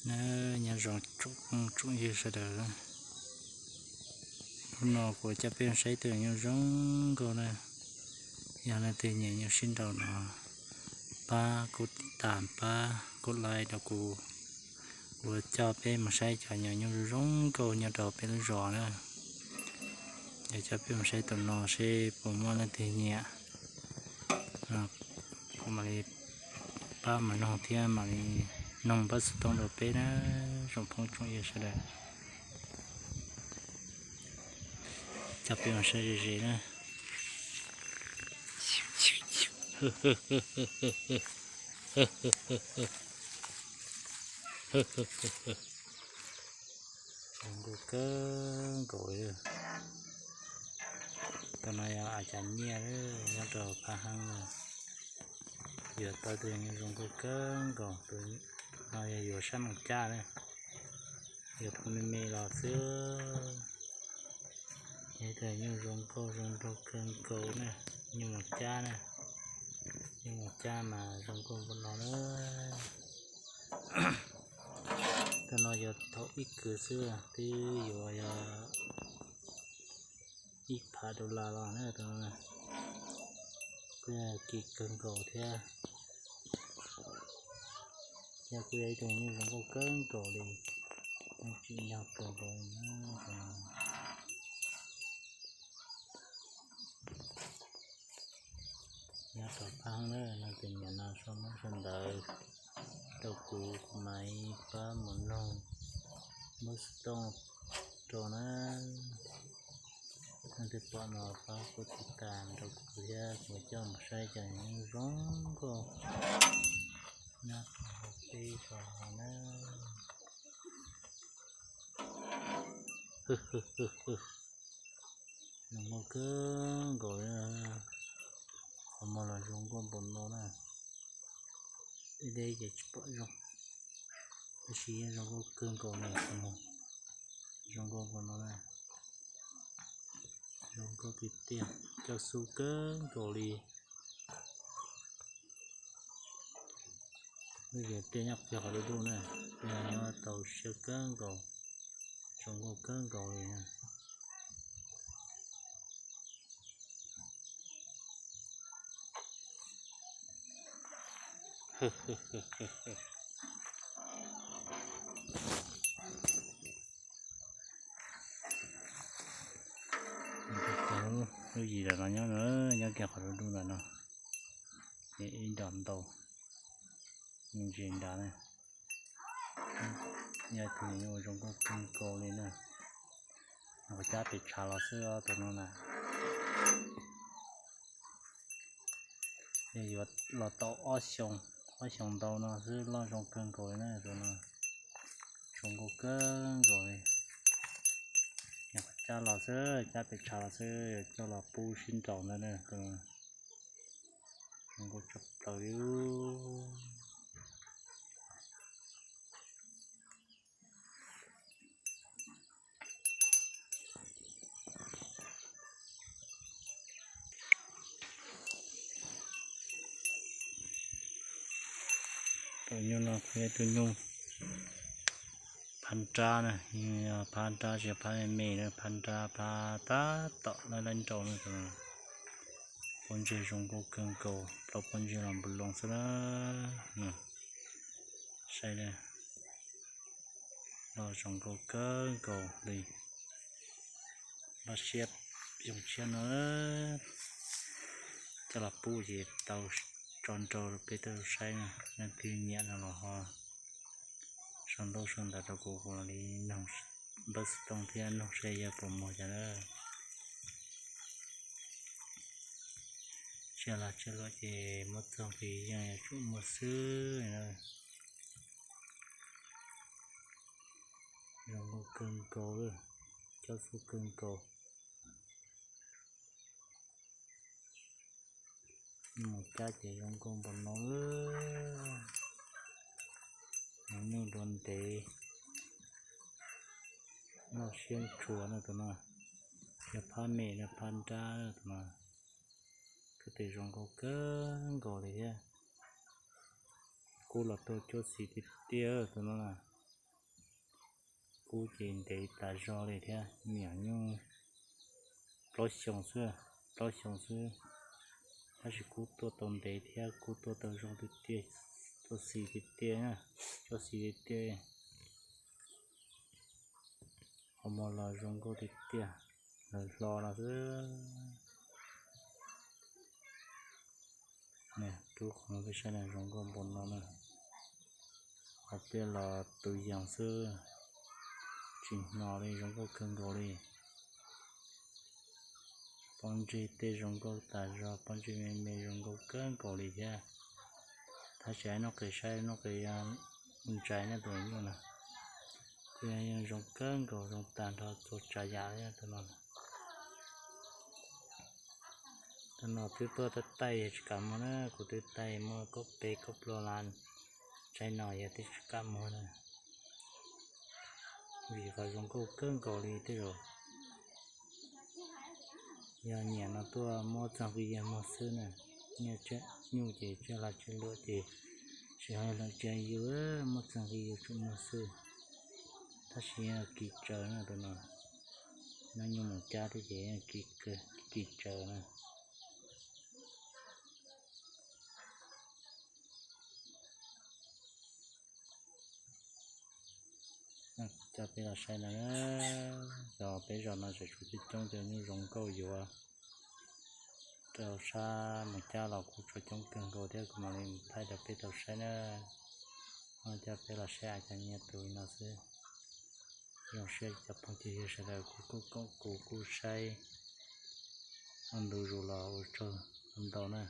Na, nyob zoo tsoom phooj tsoom ywg sawv daws. Hnub no kuv coj peb saib tus nyuj zoo nkauj na. Yog leej twg nyiam nyuj sib nraus no, pab kuv tiv tas, pab kuv like rau kuv, kuv coj peb mus saib cov nyuj zoo zoo nkauj nyob rau peb lub zos na. Yog coj peb mus saib tus no seb puas muaj leej twg nyiam, kuv mam li pab mus noog thiab mam li noog npawb xov tooj rau peb na, tsoom phooj tsoom ywg sawv daws. Coj peb mus saib ze ze na. Zoo nkauj kawg nkaus li. Tus no yog a cas nyiaj nyob rau Phab Heeb na. Yuav tau tus nyuj zoo nkauj kawg nkaus, tus no yog yuav sab Moos Cab na, yuav thaum me me los xwb. Yog tus nyuj zoo nkauj zoo nraug kawg nkaus na, nyuj Moos Cab na, nyuj Moos Cab mas zoo nkauj npaum no na. Tus no yuav thaum ib kws xwb twb yuav yog ib phav dollar los na. Tus no kuj yog kim kawg nkaus thiab, yog kuj yog ib tug nyuj zoo nkauj kawg nkaus li, nyuj tsim nyog kawg nkaus li na. Nyob rau Phab Heeb na, leej twg nyiam no sau ntawv rau kuv, kuv mam li pab mus noog npawb xov tooj rau na. Leej twg pom no pab kuv tiv tas rau kuv thiab kuv coj mus saib cov nyuj zoo nkauj nyob rau hauv peb zos no na. Zoo nkauj kawg nkaus li, qhov muag los zoo nkauj npaum no na. Deb deb ces tsis pom zoo, tab sis yeej zoo nkauj kawg nkaus li, qhov muag zoo nkauj npaum no na. Zoo nkauj tiag tiag, coj xub kawg nkaus li. Lub zos tiaj nyob kiag qhov dub dub na, nyob tau siab kawg nkaus, zoo nkauj kawg nkaus li na. Lub yim ntawm no nyob, nyob kiag qhov dub dub ntawm no, ib nrab ntau, me ntsis nrad na. Yog tus nyuj zoo nkauj kawg nkaus li na. Qhov cab pes tshav los xwb os tus no na. Yog yuav los tau ob xyoo, ob xyoo ntau no xwb loj zoo kawg nkaus li na tus no. Zoo nkauj kawg nkaus li. Yog qhov cab los xwb, cab pes tshav los xwb, yuav coj los pub sib nraus ntawd na tus no. Zoo nkauj tshaj plaws li. Tus nyuj no kuj yog tus nyuj phab nrab na, yog phab nrab tsis yog phab me me na, phab nrab phab tab tom laib laib nraus na. Pob ntseg zoo nkauj kawg nkaus, plaub pob ntseg los npus loo xwb na. Saib los zoo nkauj kawg nkaus li. Loj siab zoo siab no, coj los pub ces tau tso nrau rau peb tau saib na. Leej twg nyiam no los ho sau ntaub sau ntawv rau kuv, kuv mam li noog npawb xov tooj thiab noog saib yog puas muag cas na. Tsiaj laj tsiaj luam ces muab txog ces yeej yuav tsum muag xwb na. Zoo nkauj kawg nkaus li, cob xub kawg nkaus. Mus cab ces zoo nkauj npaum no, mus nyuj dua ntev, noj siab ntshua na tus no. Yog phab me na phab nrab tus no, koj tes zoo nkauj kawg nkaus li thiab. Kub los tuaj cuab xis tiag tiag tus no na. Kub ces ntev tas zog li thiab, me nyuam nyuj plaub xyoos xwb, plaub xyoos xwb, tab sis kub tuaj tau ntev thiab kub tuaj tau zoo tiag tiag, tuaj xis tiag tiag, tuaj xis tiag tiag. Qhov muag los zoo nkauj tiag tiag, lawv hlo no xwb. Rub qhov no peb saib na, zoo nkauj npaum no na. Qhov pliaj los tus yees xwb, tsis hno li, zoo nkauj kawg nkaus li. Pob ntseg tej zoo nkauj tas zog, pob ntseg me me zoo nkauj kawg nkaus li thiab. Tab sis hais nuj qes saib nuj qes yog ntsais na tus nyuj na, kuj yog zoo kawg nkaus, zoo tag nrho txhua tsav yam li tus no. Tus no twb tuaj taij taij yog tsis kam muag na, kuv twb taij muaj kaum peb kaum plaub lab, tsaib no yog twb tsis kam muag na, vim qhov zoo nkauj kawg nkaus li tej zaum. Yog nyiam no tuaj muab txog nqi yawg muag xwb na. Nyiam tsiaj nyuj ces tsiaj lag tsiaj luam ces tsis hais lawm tsiaj yus muab txog nqi yus tsum muag xwb. Tab sis yog kis tsaws na tus no, nyob nyuj mus cab thiab ces kis tsaws na. Coj peb los saib no, cov peb zos no tseem tshuav coob coob cov nyuj zoo nkauj yuav rau sab mus cab los kuj tshuav coob kawg nkaus thiab, kuv mam li thaij rau peb tau saib na. Coj peb los saib cov nyiaj tus li no xwb. Zoo siab cov phooj ywg sawv daws kuj koom kuv kuj saib ua ntu zus los ua tsaug ntau na.